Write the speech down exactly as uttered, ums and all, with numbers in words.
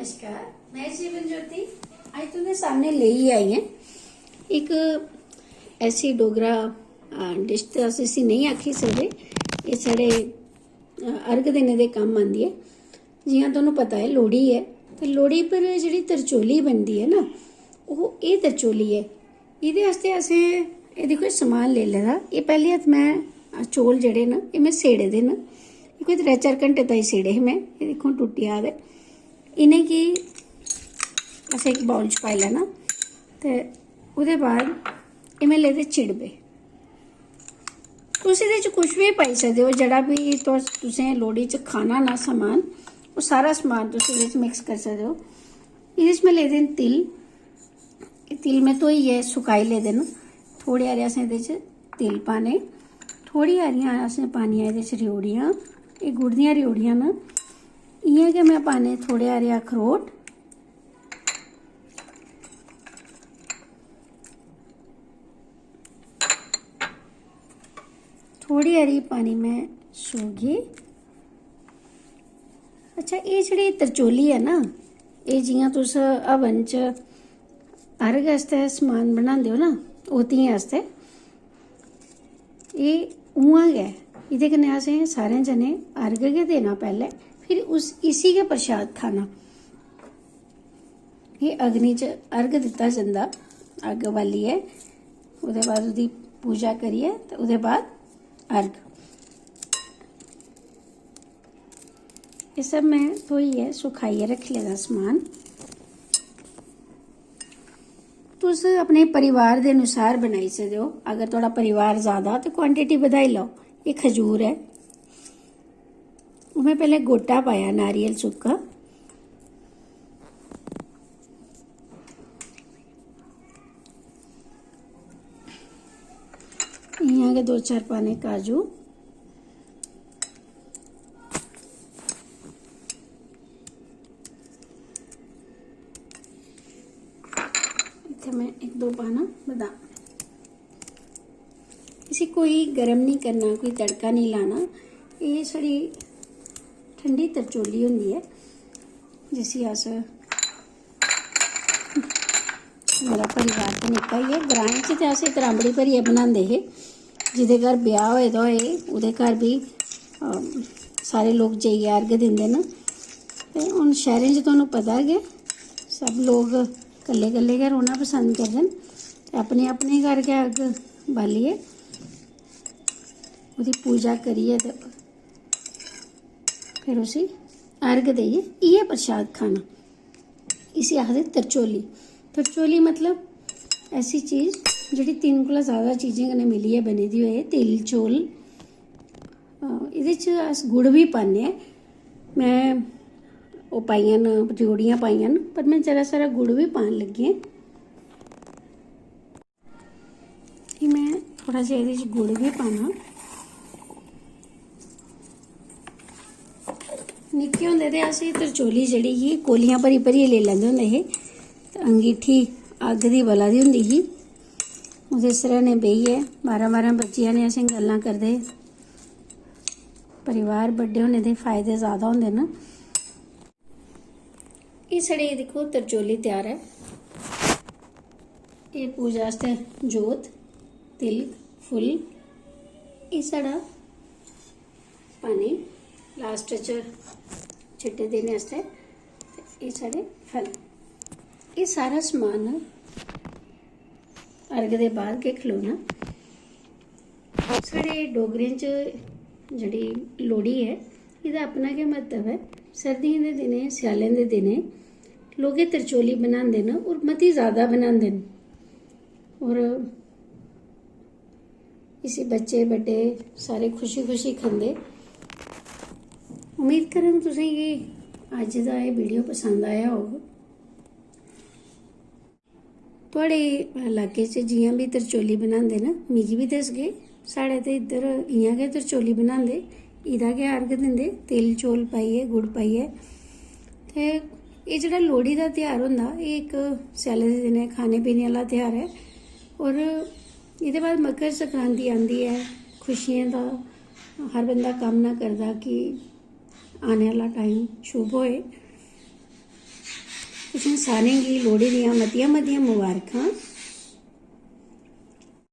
नमस्कार, मैं जीवन ज्योति। अज्ज तुंदे सामने लेइयै आई आं इक ऐसी डोगरा डिश, ते अस इसी नेईं आखी सकदे। एह् साढ़े, अ, अर्घ देने दे कम्म आंदी ऐ। जि'यां तुहानू पता ऐ, लोह्ड़ी ऐ, ते लोह्ड़ी पर जेह्ड़ी तरचोली बनदी ऐ ना, ओह् एह् तरचोली ऐ। एह्दे आस्तै असें, एह् दिक्खो, एह् समान लेई लेदा। एह् पैह्ले हत्थ में, अ, चौल जेह्ड़े न, एह् में सेड़े दे न। एह् कोई त्रै चार घैंटे ताईं सेड़े हे में। एह् दिक्खो, टुट्टी जा दे। इ'नेंगी असें इक बाउल च पाई लैना, ते ओह्दे बाद एह् में लेदे चिड़बे। तुस एह्दे च कुछ बी पाई सकदे ओ, जेह्ड़ा बी तुस, तुसें लोह्ड़ी च खाना ना समान, ओह् सारा समान तुस एह्दे च मिक्स करी सकदे ओ। एह्दे च में लेदे न तिल। एह् तिल में धोइयै सुकाई लेदे न। थोह्ड़े हारे असें एह्दे च तिल पाने, थोह्ड़ी हारियां असें पानियां एह्दे च रियोड़ियां। एह् गुड़ दियां रियोड़ियां न। इ'यां गै में पाने थोह्ड़े हारे अखरोट, थोह्ड़ी हारी पानी में सौगी। अच्छा, एह् जेह्ड़ी तरचोली ऐ ना, एह् जि'यां तुस हवन च अर्घ आस्तै समान बनांदे ओ ना, ओतियें आस्तै, एह् उ'आं गै, एह्दे कन्नै असें सारें जनें अर्घ गै देना पैह्लें, फिर उस, इसी गै प्रसाद खाना। एह् अग्नि च अर्घ दित्ता जंदा, अग्ग बालियै, ओह्दे बाद ओह्दी पूजा करियै ते ओह्दे बाद अर्घ। एह् सब में धोइयै, सुखाइयै रक्खी लेदा समान। तुस अपने परिवार दे अनुसार बनाई सकदे ओ। अगर थुआढ़ा परिवार ज़्यादा, ते क्वांटिटी बधाई लैओ। एह् खजूर ऐ, ओह् में पैह्लें गोटा पाया, नारियल सुक्का। इ'यां गै दो चार पाने काजू। इत्थै में इक दो पाना बदाम। इसी कोई गर्म निं करना, कोई तड़का निं लाना। एह् साढ़ी ठंडी तरचोली होंदी ऐ, जिसी अस, मेरा परिवार ते निक्का ही ऐ। ग्राएं च ते अस त्रांबड़ी भरियै बनांदे हे। जेह्दे घर ब्याह् होए दा होए, ओह्दे घर बी, अम, सारे लोक जाइयै अर्घ दिंदे न। ते हून शैह्रें च तुहानू पता गै, सब लोक कल्ले कल्ले गै रौह्ना पसंद करदे न। ते अपने अपने घर गै अग्ग बालियै, ओह्दी पूजा करियै ते फिर उसी अर्घ देइयै इ'यै प्रसाद खाना। इसी आखदे तरचोली। तरचोली मतलब ऐसी चीज जेह्ड़ी तिन्न कोला जैदा चीजें कन्नै मिलियै बनी दी होए। तिल, चौल, अ, एह्दे च अस गुड़ बी पान्ने आं। में ओह् पाइयां न, रियोड़ियां पाइयां न, पर में जरा सारा गुड़ बी पान लगी आं। फ्ही में थोह्ड़ा जेहा एह्दे च गुड़ बी पाना। निक्के होंदे ते अस एह् तरचोली जेह्ड़ी ही, कोलियां भरी भरियै लेई लैंदे होंदे हे, ते अंगीठी अग्ग दी बला दी होंदी ही, ओह्दे सरैह्ने बेहियै बारां बारां बज्जी जाने, असें गल्लां करदे। परिवार बड्डे होने दे फायदे ज़्यादा होंदे न। एह् साढ़े, दिक्खो, तरचोली त्यार ऐ। एह् पूजा आस्तै जोत, तिल, फुल्ल, एह् साढ़ा पानी लास्ट च छिट्टे देने आस्तै, ते एह् साढ़े फल। एह् सारा समान अर्घ दे बाद गै खलोना। साढ़े डोगरें च जेह्ड़ी लोह्ड़ी ऐ, एह्दा अपना गै म्हत्तव ऐ। सर्दियें दे दिनें, स्यालें दे दिनें लोक एह् तरचोली बनांदे न, होर मती ज़्यादा बनांदे न। होर इसी बच्चे, बड्डे सारे खुशी खुशी खंदे। उम्मीद करङ तुसेंगी अज्ज दा एह् वीडियो पसंद आया होग। थुआढ़े इलाके च जि'यां बी तरचोली बनांदे न, मिगी बी दसगे। साढ़े ते इद्धर इ'यां गै तरचोली बनांदे, एह्दा गै अर्घ दिंदे, तिल चौल पाइयै, गुड़ पाइयै। ते एह् जेह्ड़ा लोह्ड़ी दा तेहार होंदा, एह् इक स्याले दे दिनें खाने पीने आह्ला तेहार ऐ। होर एह्दे बाद मकर संक्रांति आंदी ऐ, खुशियें दा हर बंदा कामना करदा कि आने आह्ला टाइम शुभ होए। तुसें सारें गी लोह्ड़ी दियां मतियां मतियां मबारखां।